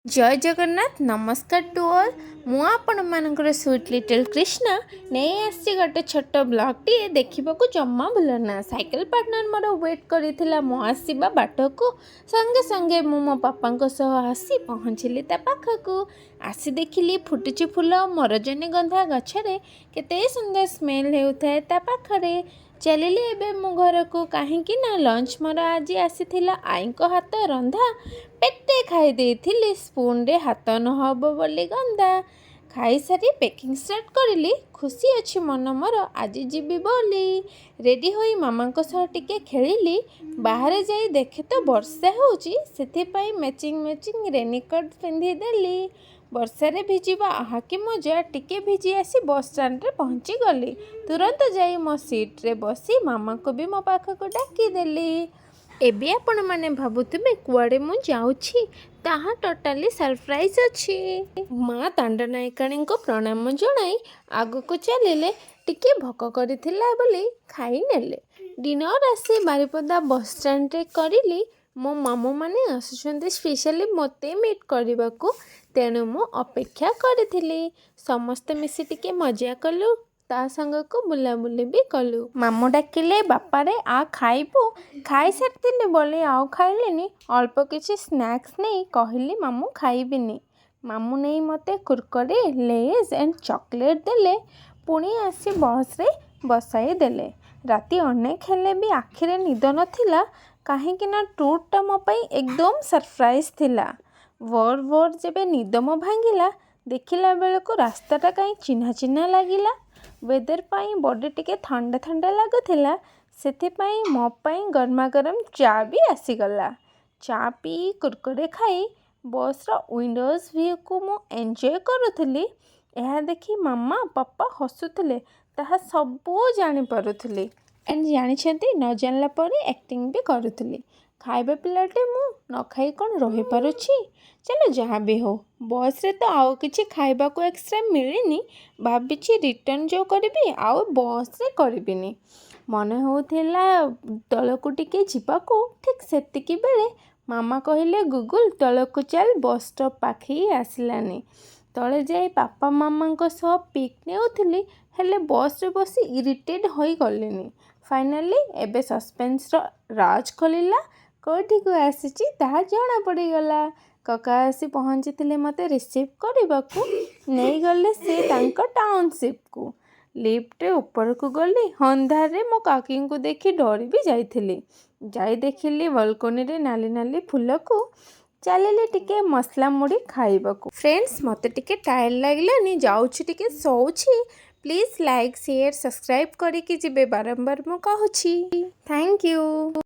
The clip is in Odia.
ଜୟ ଜଗନ୍ନାଥ, ନମସ୍କାର ଟୁ ଅଲ୍। ମୁଁ ଆପଣମାନଙ୍କର ସୁଇଟ୍ ଲିଟଲ୍ କୃଷ୍ଣା ନେଇ ଆସିଛି ଗୋଟେ ଛୋଟ ବ୍ଲଗ୍ଟିଏ। ଦେଖିବାକୁ ଜମା ଭୁଲ ନା। ସାଇକେଲ ପାର୍ଟନର ମୋର ୱେଟ୍ କରିଥିଲା ମୋ ଆସିବା ବାଟକୁ। ସଙ୍ଗେ ସଙ୍ଗେ ମୁଁ ମୋ ପାପାଙ୍କ ସହ ଆସି ପହଞ୍ଚିଲି ତା ପାଖକୁ। ଆସି ଦେଖିଲି ଫୁଟିଛି ଫୁଲ ମୋ ରଜନୀଗନ୍ଧା ଗଛରେ। କେତେ ସୁନ୍ଦର ସ୍ମେଲ୍ ହେଉଥାଏ ତା ପାଖରେ। ଚାଲିଲି ଏବେ ମୁଁ ଘରକୁ, କାହିଁକି ନା ଲଞ୍ଚ ମୋର ଆଜି ଆସିଥିଲା ଆଈଙ୍କ ହାତ ରନ୍ଧା। ପେଟେ ଖାଇ ଦେଇଥିଲି, ସ୍ପୁନରେ ହାତ ନ ହେବ ବୋଲି ଗନ୍ଦା। ଖାଇସାରି ପ୍ୟାକିଂ ଷ୍ଟାର୍ଟ କରିଲି। ଖୁସି ଅଛି ମନ ମୋର ଆଜି ଯିବି ବୋଲି। ରେଡ଼ି ହୋଇ ମାମାଙ୍କ ସହ ଟିକେ ଖେଳିଲି। ବାହାରେ ଯାଇ ଦେଖେ ତ ବର୍ଷା ହେଉଛି। ସେଥିପାଇଁ ମ୍ୟାଚିଂ ମ୍ୟାଚିଂ ରେନିକୋଟ୍ ପିନ୍ଧିଦେଲି। ବର୍ଷାରେ ଭିଜିବା, ଆହା କି ମଜା! ଟିକେ ଭିଜି ଆସି ବସ୍ ଷ୍ଟାଣ୍ଡରେ ପହଞ୍ଚିଗଲି। ତୁରନ୍ତ ଯାଇ ମୋ ସିଟ୍ରେ ବସି ମାମାକୁ ବି ମୋ ପାଖକୁ ଡାକିଦେଲି। ଏବେ ଆପଣମାନେ ଭାବୁଥିବେ କୁଆଡ଼େ ମୁଁ ଯାଉଛି। ତାହା ଟୋଟାଲି ସରପ୍ରାଇଜ୍ ଅଛି। ମା ଦଣ୍ଡନାୟିକାଣୀଙ୍କୁ ପ୍ରଣାମ ଜଣାଇ ଆଗକୁ ଚାଲିଲେ। ଟିକେ ଭୋକ କରିଥିଲା ବୋଲି ଖାଇନେଲେ। ଡିନର୍ ଆସି ବାରିପଦା ବସ୍ ଷ୍ଟାଣ୍ଡରେ କରିଲି। ମୋ ମାମୁଁମାନେ ଆସୁଛନ୍ତି ସ୍ପେଶାଲି ମୋତେ ମିଟ୍ କରିବାକୁ, ତେଣୁ ମୁଁ ଅପେକ୍ଷା କରିଥିଲି। ସମସ୍ତେ ମିଶି ଟିକେ ମଜା କଲୁ, ତା ସାଙ୍ଗକୁ ବୁଲାବୁଲି ବି କଲୁ। ମାମୁଁ ଡାକିଲେ, "ବାପାରେ, ଆ ଖାଇବୁ।" ଖାଇସାରିଥିଲି ବୋଲି ଆଉ ଖାଇଲିନି। ଅଳ୍ପ କିଛି ସ୍ନାକ୍ସ ନେଇ କହିଲି, "ମାମୁଁ, ଖାଇବିନି।" ମାମୁଁ ନେଇ ମୋତେ କୁରକୁରେ, ଲେଜ୍ ଆଣ୍ଡ ଚକୋଲେଟ୍ ଦେଲେ। ପୁଣି ଆସି ବସ୍ରେ ବସାଇ ଦେଲେ। ରାତି ଅନେକ ହେଲେ ବି ଆଖିରେ ନିଦ ନଥିଲା, କାହିଁକି ନା ଟୁର୍ଟା ମୋ ପାଇଁ ଏକଦମ ସରପ୍ରାଇଜ୍ ଥିଲା। ଭୋର ଭୋର ଯେବେ ନିଦ ମୋ ଭାଙ୍ଗିଲା, ଦେଖିଲା ବେଳକୁ ରାସ୍ତାଟା କାହିଁ ଚିହ୍ନା ଚିହ୍ନା ଲାଗିଲା। ୱେଦର ପାଇଁ ବଡି ଟିକେ ଥଣ୍ଡା ଥଣ୍ଡା ଲାଗୁଥିଲା। ସେଥିପାଇଁ ମୋ ପାଇଁ ଗରମା ଗରମ ଚା ବି ଆସିଗଲା। ଚା ପିଇ, କୁରକୁରେ ଖାଇ ବସ୍ର ୱିଣ୍ଡୋଜ୍ ଭ୍ୟୁକୁ ମୁଁ ଏନ୍ଜୟ କରୁଥିଲି। ଏହା ଦେଖି ମାମା ପାପା ହସୁଥିଲେ, ତାହା ସବୁ ଜାଣିପାରୁଥିଲି। ଆଣ୍ଡ ଜାଣିଛନ୍ତି, ନ ଜାଣିଲା ପରେ ଆକ୍ଟିଂ ବି କରୁଥିଲି। ଖାଇବା ପିଲାଟେ ମୁଁ, ନ ଖାଇ କ'ଣ ରହିପାରୁଛି? ଚାଲ, ଯାହା ବି ହଉ, ବସ୍ରେ ତ ଆଉ କିଛି ଖାଇବାକୁ ଏକ୍ସଟ୍ରା ମିଳିନି। ଭାବିଛି ରିଟର୍ଣ୍ଣ ଯେଉଁ କରିବି, ଆଉ ବସ୍ରେ କରିବିନି। ମନେ ହେଉଥିଲା ତଳକୁ ଟିକେ ଯିବାକୁ। ଠିକ୍ ସେତିକି ବେଳେ ମାମା କହିଲେ, "ଗୁଗୁଲ, ତଳକୁ ଚାଲ, ବସ୍ ଷ୍ଟପ୍ ପାଖେଇ ଆସିଲାନି।" ତଳେ ଯାଇ ବାପା ମାମାଙ୍କ ସହ ପିକ୍ ନେଉଥିଲି, ହେଲେ ବସ୍ରେ ବସି ଇରିଟେଟ୍ ହୋଇଗଲିନି। ଫାଇନାଲି ଏବେ ସସ୍ପେନ୍ସର ରାଜ ଖୋଲିଲା। କେଉଁଠିକୁ ଆସିଛି ତାହା ଜଣା ପଡ଼ିଗଲା। କକା ଆସି ପହଞ୍ଚିଥିଲେ ମୋତେ ରିସିଭ୍ କରିବାକୁ। ନେଇଗଲେ ସେ ତାଙ୍କ ଟାଉନସିପ୍କୁ। ଲିଫ୍ଟରେ ଉପରକୁ ଗଲି। ଅନ୍ଧାରରେ ମୋ କାକିଙ୍କୁ ଦେଖି ଡରି ବି ଯାଇଥିଲି। ଯାଇ ଦେଖିଲି ବାଲକୋନିରେ ନାଲି ନାଲି ଫୁଲକୁ। ଚାଲିଲି ଟିକେ ମସଲା ମୁଢ଼ି ଖାଇବାକୁ। ଫ୍ରେଣ୍ଡସ୍, ମୋତେ ଟିକେ ଟାୟାର୍ଡ଼ ଲାଗିଲାନି, ଯାଉଛି ଟିକେ ଶୋଉଛି। ପ୍ଲିଜ୍ ଲାଇକ୍, ସେୟାର, ସବସ୍କ୍ରାଇବ୍ କରିକି ଯିବେ। ବାରମ୍ବାର ମୁଁ କହୁଛି। Thank you.